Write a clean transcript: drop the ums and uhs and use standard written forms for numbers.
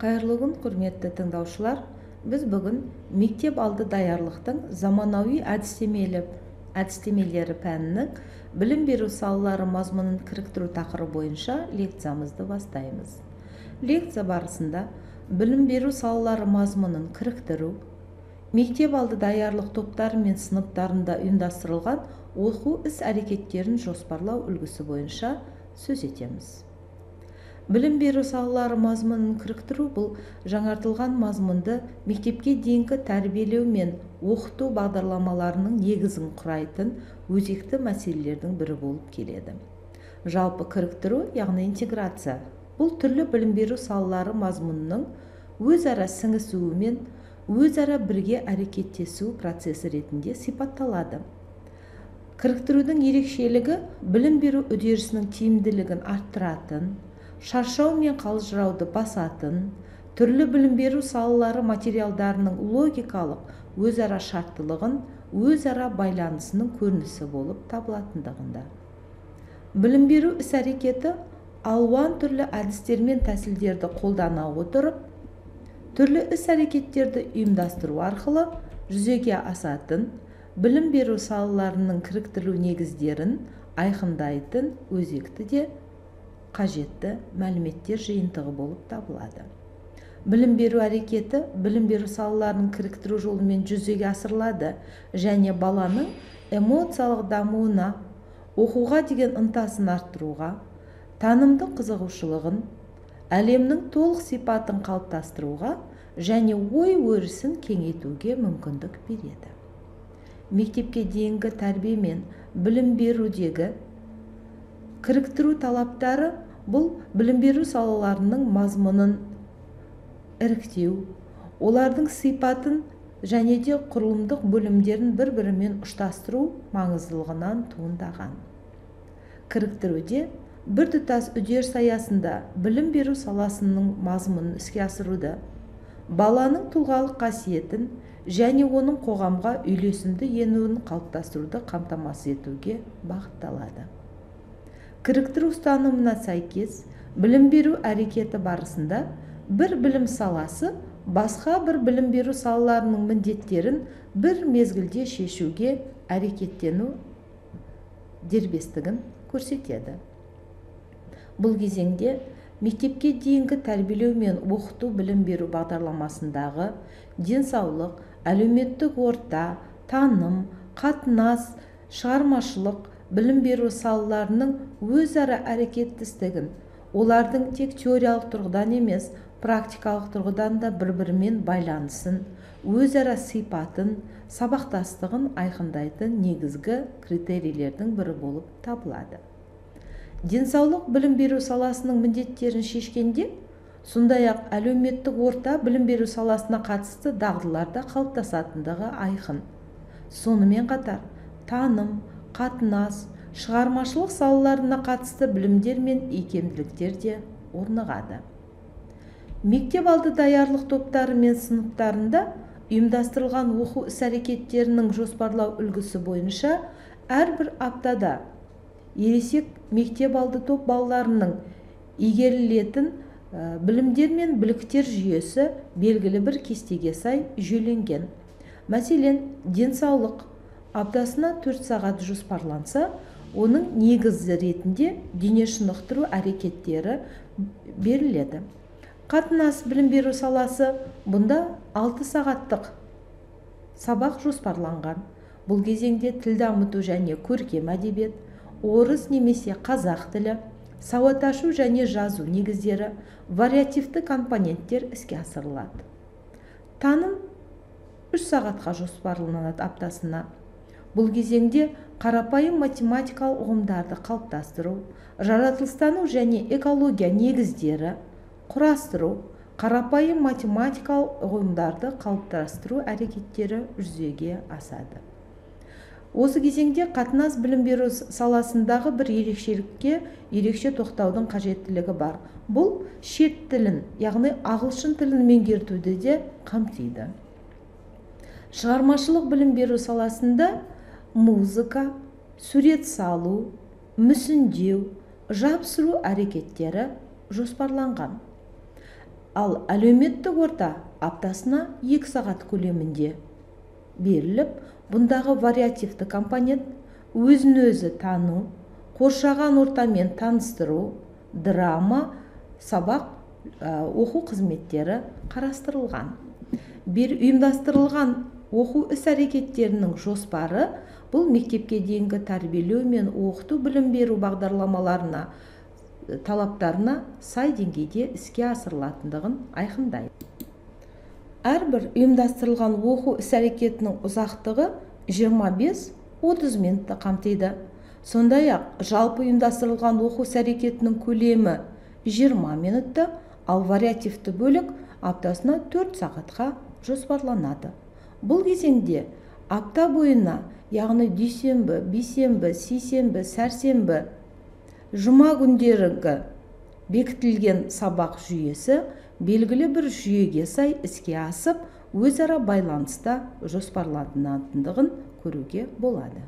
Қайырлы күн, құрметті тыңдаушылар! Біз бүгін мектеп алды даярлықтың заманауи әдістемелері пәнінің білім беру салалары мазмұнын кіріктіру тақырыбы бойынша лекциямызды бастаймыз. Лекция барысында білім беру салалары мазмұнын кіріктіру, мектеп алды даярлық топтары мен сыныптарында ұйымдастырылған оқу іс-әрекеттерін жоспарлау үлгісі бойынша сөз етеміз. Білім беру салалары мазмұнын кіріктіру бұл жаңартылған мазмұнды мектепке дейінгі тәрбиелеу мен оқыту бағдарламаларының негізін құрайтын өзекті мәселелердің бірі болып келеді. Жалпы кіріктіру, яғни интеграция, бұл түрлі білім беру салалары мазмұнының өзара сіңісуі мен өзара бірге әрекеттесу процесі ретінде сипатталады. Кіріктірудің ерекшелігі білім беру үдерісінің тиімділігін арттыратын, шаршау мен қалжырауды басатын, түрлі білім беру салалары материалдарының логикалық өзара шарттылығын, өзара байланысының көрінісі болып табылатындығында. Білім беру іс-әрекеті алуан түрлі әдістер мен тәсілдерді қолдана отырып, түрлі іс-әрекеттерді ұйымдастыру арқылы жүзеге асатын білім беру салаларының кіріктірілу негіздерін айқындайтын өзекті де қажетті мәліметтер жиынтығы болып табылады. Білім беру әрекеті білім беру салаларын кіріктіру жолымен жүзеге асырылады және баланың эмоциялық дамуына, оқуға деген ынтасын арттыруға, танымдық қызығушылығын, әлемнің толық сипатын қалыптастыруға және ой өрісін кеңейтуге мүмкіндік береді. Мектепке дейінгі тәрбие мен білім берудегі кіріктіру талаптары бұл білім беру салаларының мазмұнын іріктеу, олардың сипатын және де құрылымдық бөлімдерін бір-бірімен ұштастыру маңыздылығынан туындаған. Кіріктіруде біртұтас үдеріс аясында білім беру саласының мазмұнын іске асыруды, баланың тұлғалық қасиетін және оның қоғамға үйлесімді енуін қалыптастыруды қамтамасыз етуге бағытталады. Кіріктіру ұстанымына сәйкес, білім беру әрекеті барысында бір білім саласы басқа бір білім беру салаларының міндеттерін бір мезгілде шешуге әрекеттену дербестігін көрсетеді. Бұл кезеңде мектепке дейінгі тәрбиелеу мен оқыту білім беру бағдарламасындағы денсаулық, әлеуметтік орта, таным, қатынас, шығармашылық білім беру салаларының өзара әрекеттестігін, олардың тек теориялық тұрғыдан емес, практикалық тұрғыдан да бір-бірімен байланысын, өзара сипатын, сабақтастығын айқындайтын негізгі критерийлердің бірі болып табылады. Денсаулық білім беру саласының міндеттерін шешкенде, сондай-ақ әлеуметтік орта білім беру саласына қатысты дағдылар да қалыптасатындығы айқын. Сонымен қатар, таным, қатынас, шығармашылық салаларына қатысты білімдер мен икемділіктер де орнығады. Мектеп алды даярлық топтары мен сыныптарында ұйымдастырылған оқу іс-әрекеттерінің жоспарлау үлгісі бойынша әрбір аптада ересек мектеп алды топ балаларының игерілетін білімдер мен біліктер жүйесі белгілі бір кестеге сай жүйеленген. Мәселен, денсаулық аптасына 4 сағат жоспарланса, оның негізі ретінде дене шынықтыру әрекеттері беріледі. Қатынас білім беру саласы бұнда 6 сағаттық сабақ жоспарланған. Бұл кезеңде тіл дамыту және көркем әдебиет, орыс немесе қазақ тілі, сауат ашу және жазу негіздері, вариативті компоненттер іске асырылады. Таным 3 сағатқа жоспарланады аптасына. Бұл кезеңде қарапайым математикалық ұғымдарды қалыптастыру, жаратылыстану және экология негіздері, құрастыру, қарапайым математикалық ұғымдарды қалыптастыру әрекеттері жүзеге асады. Осы кезеңде қатынас білім беру саласындағы бір ерекшелікке ерекше тоқтаудың қажеттілігі бар. Бұл шет тілін, яғни ағылшын тілін меңгертуді де қамтиды. Шығармашылық білім беру саласында музыка, сурет салу, мүсіндеу, жапсыру әрекеттері жоспарланған. Ал әлеуметтік орта аптасына 2 сағат көлемінде беріліп, бұндағы вариативті компонент өзін-өзі тану, қоршаған ортамен таныстыру, драма, сабақ, оқу қызметтері қарастырылған. Ұйымдастырылған оқу іс-әрекеттерінің жоспары бұл мектепке дейінгі тәрбиелеу мен оқыту білім беру бағдарламаларына, талаптарына сай деңгейде іске асырылатындығын айқындайды. Әрбір ұйымдастырылған оқу іс-әрекетінің ұзақтығы 25-30 минутты қамтиды. Сондай-ақ жалпы ұйымдастырылған оқу іс-әрекетінің көлемі 20 минутты, ал вариативті бөлік аптасына 4 сағатқа жоспарланады. Бұл кезеңде апта бойына, яғни дүйсенбі, бейсенбі, сейсенбі, сәрсенбі, жұма күндергі бекітілген сабақ жүйесі белгілі бір жүйеге сай іске асып, өзара байланыста жоспарланатындығын көруге болады.